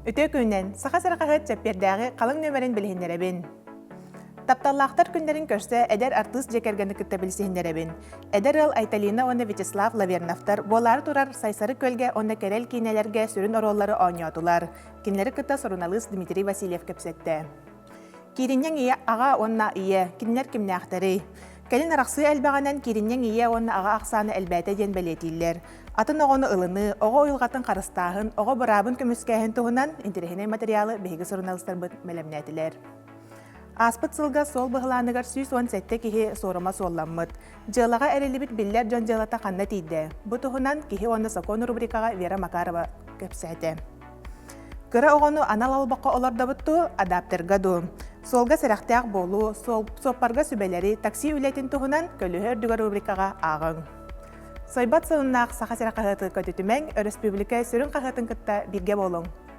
Үтүө күнүнэн! Саха сирэ хаһыат чэппиэрдээҕи халыҥ нүөмэрин билиһиннэрэбин. Тапталлаахтар күннэрин көрсө эдэр артыыс дьиэ кэргэни кытта билсиһиннэрэбин. Эдэр ыал Айталина уонна Вячеслав Лаверновтар буолаары турар Сайсары күөлгэ уонна Кэрэл киинэлэргэ сүрүн оруоллары оонньоотулар. Кинилэри кытта суруналыыс Дмитрий Васильев кэпсэттэ. Кииринньэҥ ийэ, аҕа уонна ийэ, кинилэр кимнээхтэрий? Кэлин арахсыы элбэҕинэн кииринньэҥ ийэ уонна аҕа ахсаана элбээтэ диэн бэлиэтииллэр. Атын оҕону ылыныы, оҕо уйулҕатын харыстааһын, оҕо быраабын көмүскээһин туһунан интэриэһинэй материалы биһиги суруналыыстарбыт бэлэмнээтилэр. Ааспыт сылга суол быһылааныгар 117 киһи суорума суолламмыт. Дьыалаҕа эриллибит биллэр дьон дьыалата ханна тиийдэ? Бу туһунан «Киһи уонна сокуон» рубрикаҕа Вера Макарова кэпсээтэ. Кыра оҕону анал олбоххо олордобут дуу, адаптерга дуу? Суолга сэрэхтээх буолуу, суоппарга сүбэлэри, такси үлэтин туһунан Көлүөһэ үрдүгэр рубрикаҕа ааҕыҥ. Сойбот сонуннаах Саха сирэ хаһыаты көтүтүмэҥ, өрөспүүбүлүкэ сүрүн хаһыатын кытта бииргэ буолуҥ.